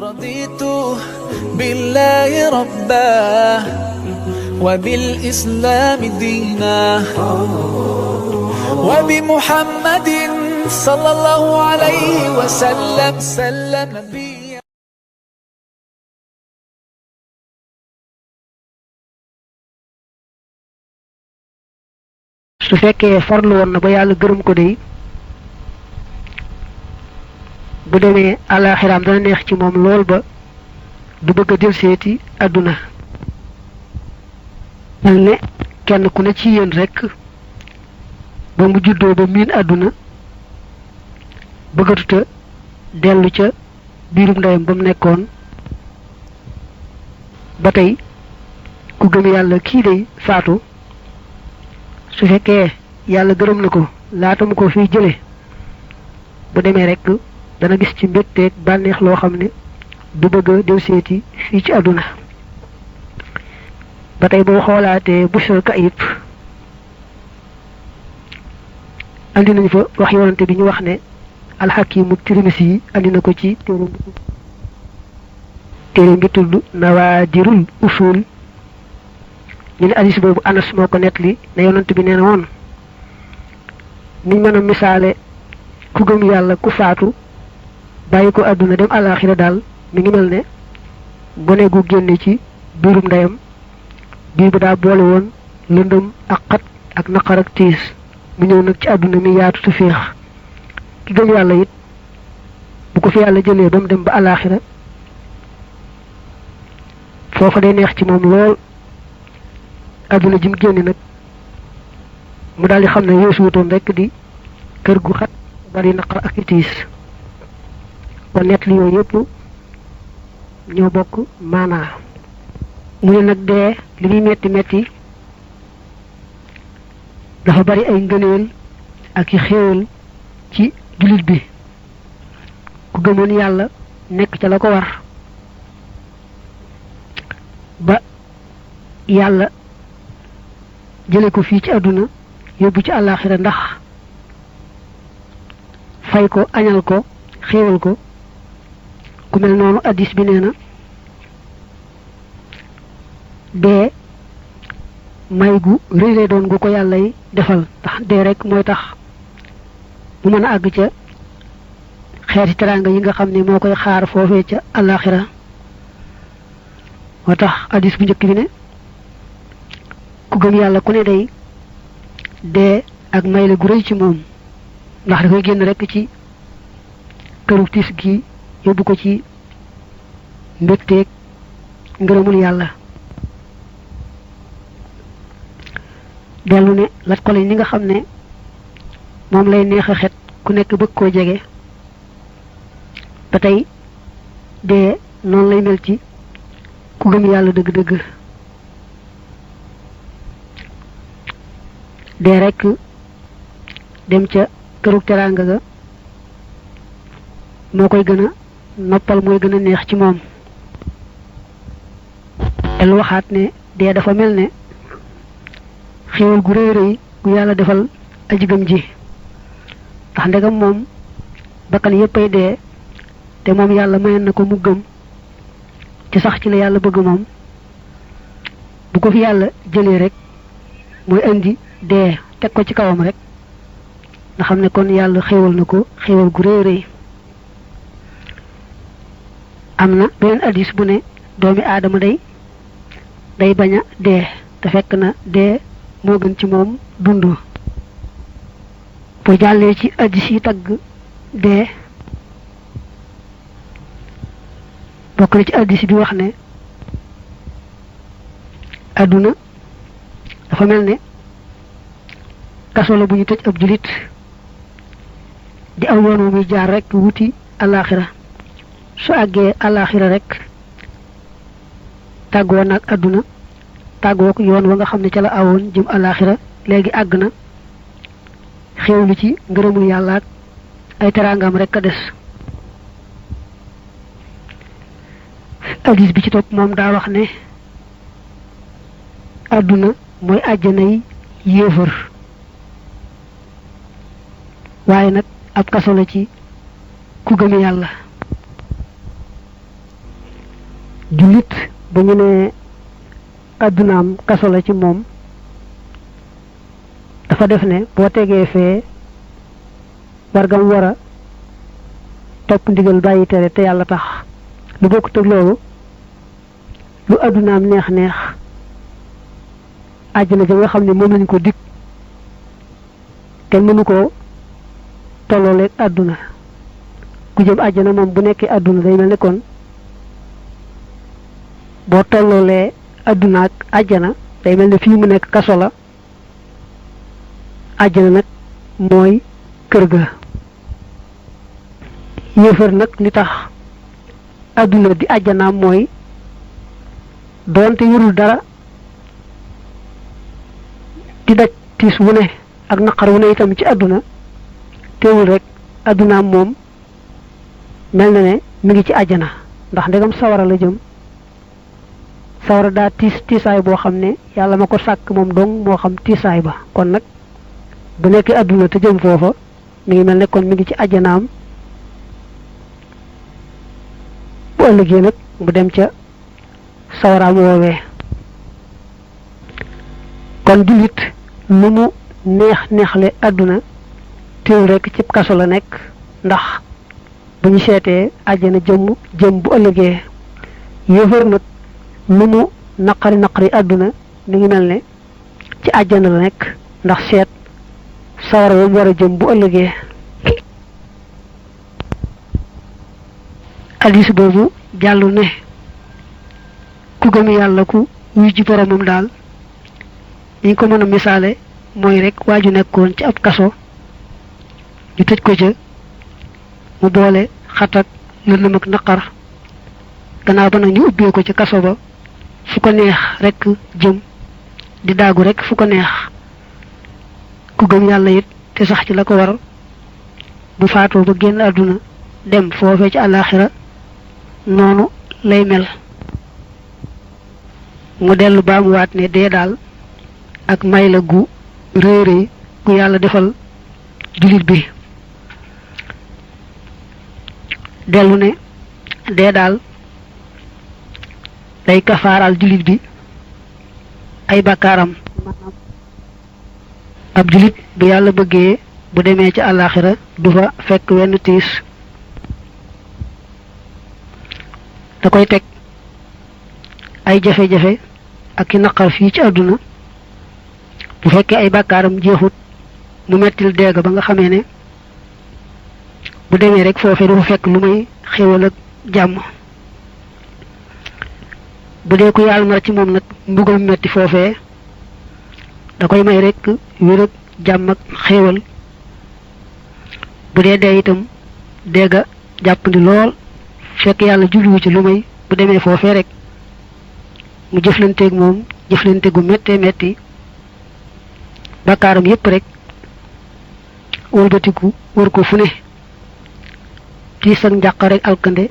رضيت بالله ربا وبالإسلام دينا وبمحمد صلى الله عليه وسلم نبيا. su fekkee farlu woon na ba yàlla gërëm ko dey bu demee àllaaxiraam dana neex ci moom lool ba du bëgg a del seeti àdduna mel ne kenn ku ne ci yéen rekk ba mu juddoo ba miin àdduna bëggatuta dellu ca biirum ndeyam ba mu nekkoon ba tey ku gëm yàlla kii dey faatu su fekkee yàlla gërëm na ko laata mu ko fiy jële bu demee rekk dana gis ci mbégteeg bànneex loo xam ne du bëgg a del seeti fii ci àdduna ba tey boo xoolaatee Bushra Kayib andi nañu fa wax yonante bi ñu wax ne alxakimu Tirmisi yi andi na ko ci téere bi tudd Nawaadirul Usul ñu ne hadiis boobu Anas moo ko nettali ne yonante bi nee na woon niñ mën a misaale ku gëm yàlla ku faatu bàyyi ko àdduna dem àllaaxira daal mi ngi mel ne gone gu génne ci biirum ndeyam biir bi daa boole woon lëndëm ak xat ak naqar ak tiis mu ñëw nag ci àdduna mi yaatu te féex ki gëm yàlla it bu ko fi yàlla jëlee ba mu dem ba àllaaxira foofa day neex ci moom lool àdduna ji mu génne nag mu daal di xam ne yeesu wutoon rekk di kër gu xat bari naqar ak tiis kon nett li yooyu yëpp ñoo bokk maanaa mu ne nag dee li muy metti metti dafa bari ay ngëneel ak i xéewal ci jullit bi ku gëmoon yàlla nekk ca la ko war ba yàlla jële ko fii ci àdduna yóbbu ci àllaaxira ndax fay ko añal ko xéewal ko ku mel noonu hadiis bi nee na dee may gu rëy lay doon gu ko yàllay defal ndax dee rek mooy tax mu mën a àgg ca xeeti teraanga yi nga xam ne moo koy xaar foofee ca àllaaxira moo tax hadiis bu njëkk bi ne ku gëm yàlla ku ne day dee ak may la gu rëy ci moom ndax da koy génn rekk ci këru tiis gi yóbbu ko ci mbégteeg ngërëmul yàlla dellu ne lat ko lañ ni nga xam ne moom lay neex a xet ku nekk bëgg koo jege ba tey dee noonu lay mel ci ku gëm yàlla dëgg-dëgg dee rekk dem ca këru teraanga ga moo koy gën a noppal mooy gën a neex ci moom el waxaat ne dee dafa mel ne xéewal gu rëy rëy gu yàlla defal aji gëm ji ndax ndegam moom bakkan yéppay dee te moom yàlla mayoon na ko mu gëm ci sax ci la yàlla bëgg moom bu ko fi yàlla jëlee rek mooy indi dee teg ko ci kawam rek nga xam ne kon yàlla xéewal na ko xéewal gu rëy rëy am na beneen hadiis bu ne doomi aadama day bañ a dee te fekk na dee moo gën ci moom dund bu jàllee ci hadiis yi tagg dee bokk na ci hadiis bi wax ne àdduna dafa mel ne kaso la bu ñu tëj ab julit di aw yoon wu muy jaar rekk wuti àllaaxira su àggee àllaaxira rekk tàggoo nag àdduna tàggoo ko yoon wa nga xam ne ca la awoon jëm àllaaxira léegi àgg na xéewlu ci ngërëmul yàlla ak ay teraangam rekk a des hadiis bi ci topp moom daa wax ne àdduna mooy àjjanay yéefar waaye nag ab kaso la ci ku gëm yàlla jullit bu ñu ne addunaam kaso la ci moom dafa def ne boo tegee fee wargam war a topp ndigal bàyyi tere te yàlla tax lu bokkut ak loolu lu addunaam neex neex àjjana ja nga xam ne moom lañ ko dig kenn mënu ko tollooleeg àdduna ku jëm àjjana moom bu nekkee àdduna day mel ne kon boo tolloolee àdduna ak àjjana day mel ne fii mu nekk kaso la àjjana nag mooy kër ga yéefar nag li tax àdduna di àjjanaam mooy doonte yorul dara di daj tiis wu ne ak naqar wu ne itam ci àdduna teewul rek àddunaam moom mel na ne mi ngi ci àjjana ndax ndegam sawara la jëm sawara daa tiisaay boo xam ne yàlla ma ko sàkk moom dong moo xam tiisaay ba kon nag bu nekkee àdduna te jëm foofa mi ngi mel ne kon mi ngi ci àjjanaam bu ëllëgee nag mu dem ca sawaraam woowee kon jullit lu mu neexle àdduna teewul rek ci kaso la nekk ndax bu ñu seetee àjjana jëm bu ëllëgee yéefar nag lu mu naqari àdduna mi ngi mel ne ci àjjana la nekk ndax seet sawara wa mu war a jëm bu ëllëgee hadiis boobu jàllu ne ku gëm yàlla ku wuy ji boromam daal ñu ko mën a misaale mooy rek waa ju nekkoon ci ab kaso ñu tëj ko ca mu boole xatak lëndëm ak naqar gannaaw ba nag ñu ubbee ko ca kaso ba fu ko neex rek jëm di daagu rek fu ko neex ku gëm yàlla it te sax ci la ko war bu faatoo ba génn àdduna dem foofee ci àllaaxira noonu lay mel mu dellu baamuwaat ne dee daal ak may la gu rëy rëy gu yàlla defal jullit bi dellu ne dee daal day kafaaral jullit bi ay bakkaaram ab jullit bu yàlla bëggee bu demee ci àllaaxira du fa fekk wenn tiis da koy teg ay jafe-jafe ak i naqar fii ci àdduna bu fekkee ay bakkaaram jeexut mu mettil deega ba nga xamee ne bu demee rek foofee du fa fekk lu may xéwal ak jàmm bu dee ku yàlla nar ci moom nag mbugal metti foofee da koy may rek wér ak jàmm ak xéewal bu dee dee itam deega jàppandi lool fekk yàlla jubluwu ci lu may bu demee foofee rek mu jëflanteeg moom jëflante gu méttee métti bakkaaram yépp rek wëlbatiku wër ko fu ne tiis ak njàq rek alkande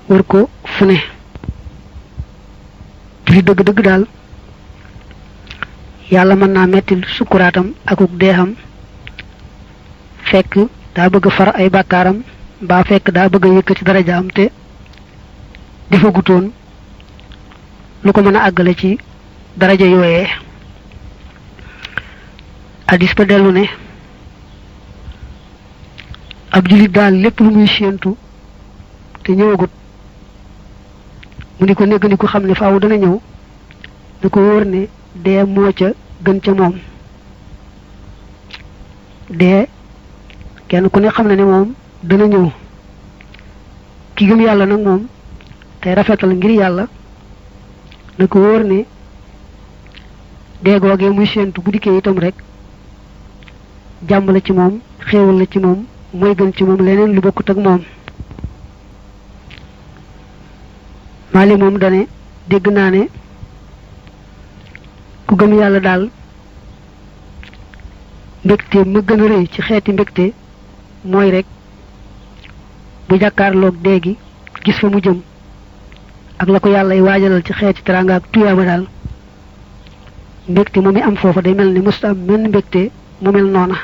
wër ko fu ne li dëgg-dëgg daal yàlla mën naa mettil sukkuraatam akuk deexam fekk daa bëgg a far ay bakkaaram mbaa fekk daa bëgg a yëkkati darajaam te defagutoon lu ko mën a àggale ci daraja yooyee hadiis ba dellu ne ab jullit daal lépp lu muy séentu te ñëwagut mu di ko nekk ni ko xam ne faaw dana ñëw da ko wóor ne dee moo ca gën ca moom dee kenn ku ne xam na ne moom dana ñëw ki gëm yàlla nag moom tey rafetal ngir yàlla da ko wóor ne dee googee muy séentu bu dikkee itam rek jàmm la ci moom xéewal la ci moom mooy gën ci moom leneen lu bokkut ak moom maali moom dane dégg naa ne ku gëm yàlla daal mbégte ma gën a rëy ci xeeti mbégte mooy rek bu jàkkaarloog dee gi gis fa mu jëm ak la ko yàlla y waajalal ci xeeti teraanga ak tuyaaba daal mbégte mu mi am foofa day mel ni musta am menn mbégte mu mel noona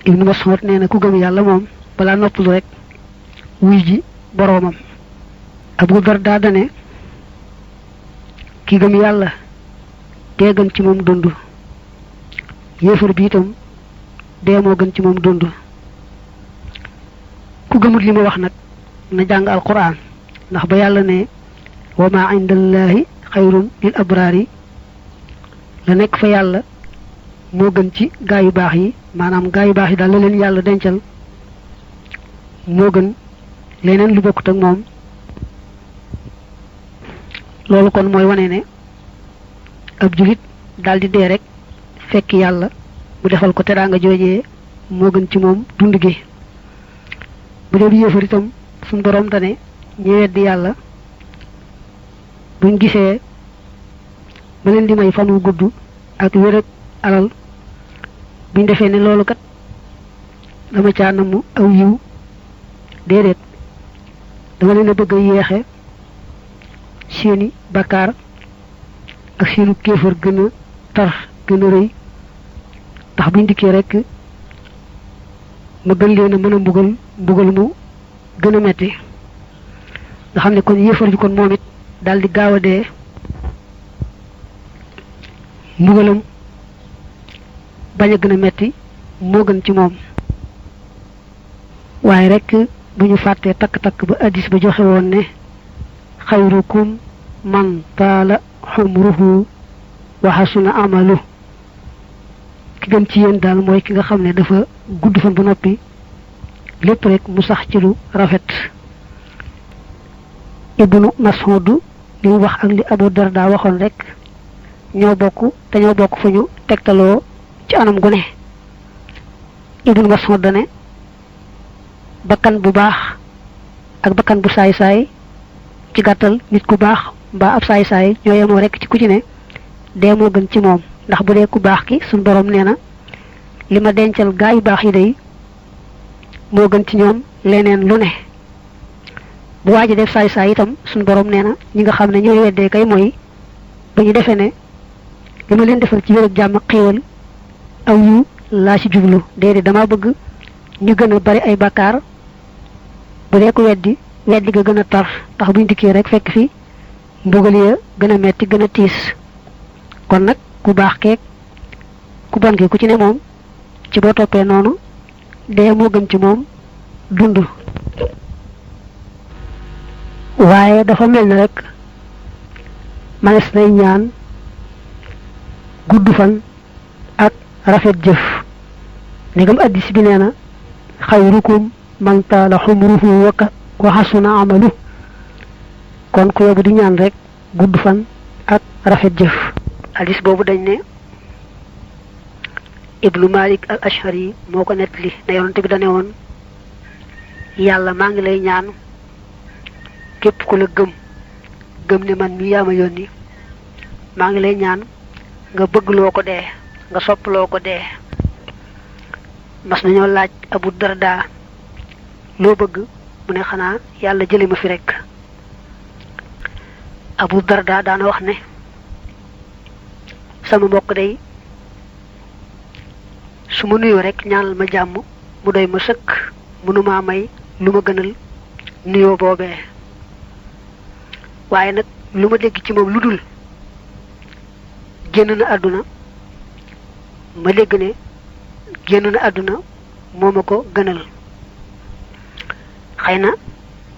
Ibnu Mas'ud nee na ku gëm yàlla moom balaa noppalu rek wuy ji boroomam Abu Darda dane ki gëm yàlla dee gën ci moom dund yéefar bi itam dee moo gën ci moom dund ku gëmut li ma wax nag na jàng alquran ndax ba yàlla ne wa ma indallahi xayrun lil abraari la nekk fa yàlla moo gën ci gaa yu baax yi maanaam gaa yu baax yi daal la leen yàlla dencal moo gën leneen lu bokkut ak moom loolu kon mooy wane ne ab julit daldi dee rek fekk yàlla mu defal ko teraanga joojee moo gën ci moom dund gi bu dee yéefar itam suñ borom dane ñi weddi yàlla buñ gisee ma leen di may fan wu gudd ak wér ak alal buñ defee ne loolu kat dama caa namu aw yiw déedéet dama leen a bëgg a yeexe seeni bakkaar ak seenu kéefar gën a tar gën a rëy tax buñ dikkee rek ma gën leen a mën a mbugal mu gën a metti nga xam ne kon yéefar bi kon moom it daal di gaaw a dee mbugalam bañ a gën a metti moo gën ci moom waaye rek bu ñu fàttee takk-takk ba addis ba joxe woon ne xayrukum man taala xumruhu wa xasuna amalu ki gën ci yéen daal mooy ki nga xam ne dafa gudd fan ba noppi lépp rek mu sax ci lu rafet Ibnu Mas'ud li mu wax ak li Abu Darda waxoon rek ñoo bokk te ñoo bokk fu ñu tegtaloo ci anam gu ne Ibnu Mas'ud dane bakkan bu baax ak bakkan bu saay-saay ci gàttal nit ku baax mbaa ab saay-saay ñoo yemoo rek ci ku ci ne dee moo gën ci moom ndax bu dee ku baax ki suñ borom nee na li ma dencal gaa yu baax yi day moo gën ci ñoom leneen lu ne bu waaji def saay-saay itam suñ borom nee na ñi nga xam ne ñooy weddee kay mooy ba ñu defee ne li ma leen defal ci wér ak jàmm ak xéewal aw yu laa ci jublu déedéet dama bëgg ñu gën a bari ay bakkaar bu dee ko weddi ga gën a tar tax buñ dikkee rek fekk fi mbugal ya gën a metti gën a tiis kon nag ku baax keek ku bon ki ku ci ne moom ci boo toppee noonu dee moo gën ci moom dund waaye dafa mel ne rek manes nay ñaan gudd fan ak rafet jëf ndegam addis bi nee na xayrukum man taala xumruhu wa xasuna amalu kon ku yóbbu di ñaan rek gudd fan ak rafet jëf addis boobu dañ ne Ibnu Malik al Ashari moo ko nettali ne yonent bi dane woon yàlla maa ngi lay ñaan képp ku la gëm ne man mi yaa ma yónni maa ngi lay ñaan nga bëgg loo ko dee nga sopp loo ko dee mas nañoo laaj Abu Darda loo bëgg mu ne xanaa yàlla jële ma fi rek Abu Darda daana wax ne sama mbokk day su ma nuyoo rek ñaanal ma jàmm mu doy ma sëkk mënumaa may lu ma gënal nuyoo boobee waaye nag lu ma dégg ci moom lu dul génn na àdduna ma dégg ne génn na àdduna moo ma ko gënal xëy na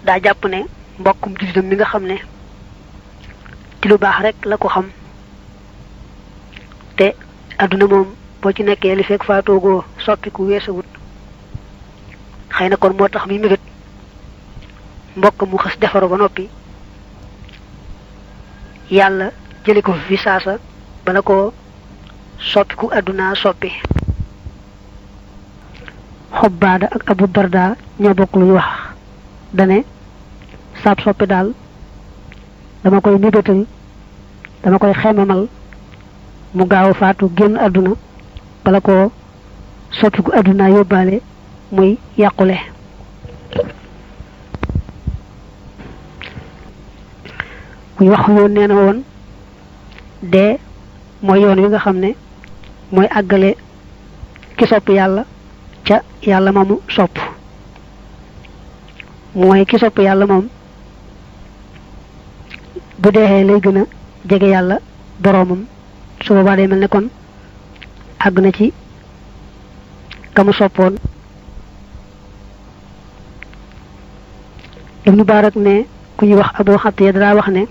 daa jàpp ne mbokkum jullitam mi nga xam ne ci lu baax rek la ko xam te àdduna moom boo ci nekkee li fekk faatoogoo soppiku weesawut xëy na kon moo tax mi mébét mbokk mu xas defaru ba noppi yàlla jëli ko fi saasa bala ko soppiku àdduna soppi Xobbaada ak Abu Darda ñoo bokk lu ñu wax dane saab soppi daal dama koy mébétal dama koy xemamal mu gaaw a faatu génn àdduna bala ko soppiku àdduna yóbbaale muy yàqule muy wax yoon nee na woon dee mooy yoon wi nga xam ne mooy àggale ki sopp yàlla ca yàlla moomu sopp mooy ki sopp yàlla moom bu deexee lay gën a jege yàlla boroomam su boobaa day mel ne kon àgg na ci ka mu soppoon. Ibnu Barak ne ku ñuy wax Abu Xatiya dara wax ne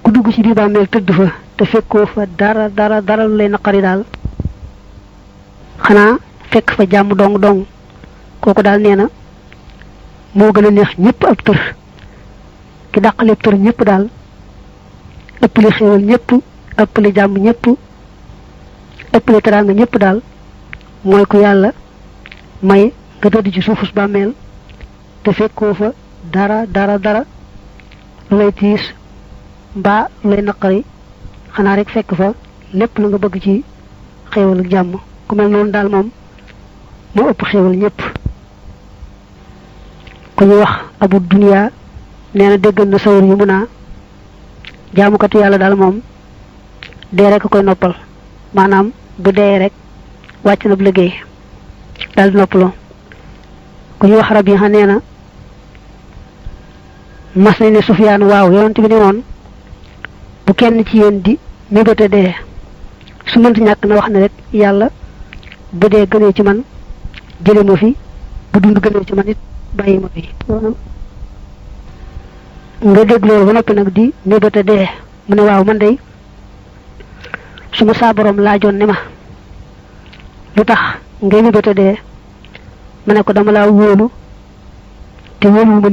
ku dugg ci biir bàmmeel tëdd fa te fekkoo fa dara lu lay naqari daal xanaa fekk fa jàmm dong kooku daal nee na moo gën a neex ñëpp ab tër ki dàqaleeb tër ñëpp daal ëppale xéewal ñëpp ëppale jàmm ñëpp ëppale teraanga ñëpp daal mooy ku yàlla may nga tëdd ci suufus bàmmeel te fekkoo fa dara lu lay tiis mbaa lu lay naqari xanaa rek fekk fa lépp lu nga bëgg ci xéewal ak jàmm ku mel noonu daal moom moo ëpp xéewal ñëpp. ku ñu wax Abu Dunya nee na dégg na sawar yi mu naa jaamukatu yàlla daal moom dee rek a koy noppal maanaam bu dee rek wàcc na bu liggéey daal di noppaloo. ku ñu wax Rabiha nee na mas nañ ne Sufyaan waaw yonent bi ne woon bu kenn ci yéen di mébéte dee su mënti ñàkk na wax ne rek yàlla bu dee gënee ci man jële ma fi bu dund gënee ci man it bàyyi ma fi. nga dégg loolu ba noppi nag di mébéte dee mu ne waaw man day su ma saa borom laajoon ne ma lu tax ngay mébéte dee ma ne ko dama laa wóolu te wóoluwuma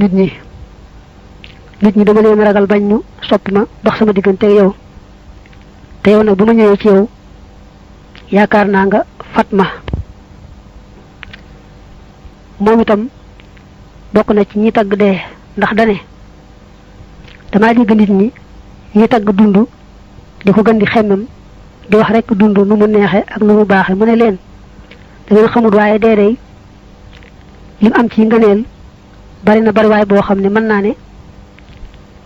nit ñi dama leen ragal bañ ñu soppi ma dox sama diggante ak yow te yow nag bu ma ñëwee ci yow yaakaar naa nga fat ma. moom itam bokk na ci ñi tagg dee ndax dane damaa dégg nit ñi tagg dund di ko gën di xemmem di wax rekk dund nu mu neexe ak nu mu baaxe mu ne leen da ngeen xamut waaye dee day lim am ci ngëneel bari na bari waay boo xam ne mën naa ne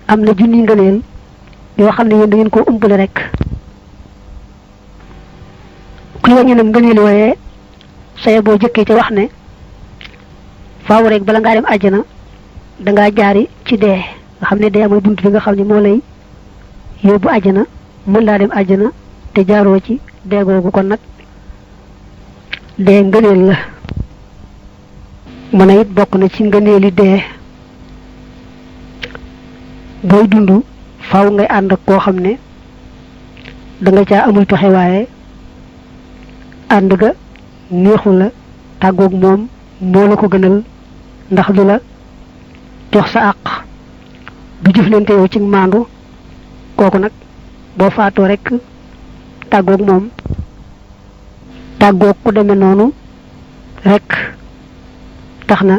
am na junni ngëneel yoo xam ne yéen da ngeen koo umpale rek. kuy wàññi nag ngëneel wooyee saye boo jëkkee ca wax ne faaw rek bala ngaa dem àjjana dangaa jaari ci dee nga xam ne dee mooy bunt bi nga xam ne moo lay yóbbu àjjana mën laa dem àjjana te jaaroo ci dee googu kon nag dee ngëneel la. mu ne it bokk na ci ngëneeli dee booy dund faaw ngay ànd ak koo xam ne danga caa amul pexe waaye ànd ga neexu la tàggoog moom moo la ko gënal ndax du la jox sa àq du jëflante yow ci maandu kooku nag boo faatoo rekk tàggoog moom tàggoog ku demee noonu rekk tax na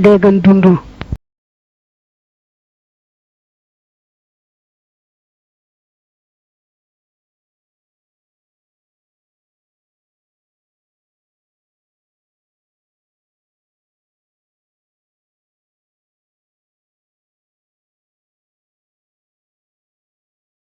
dee gën dund.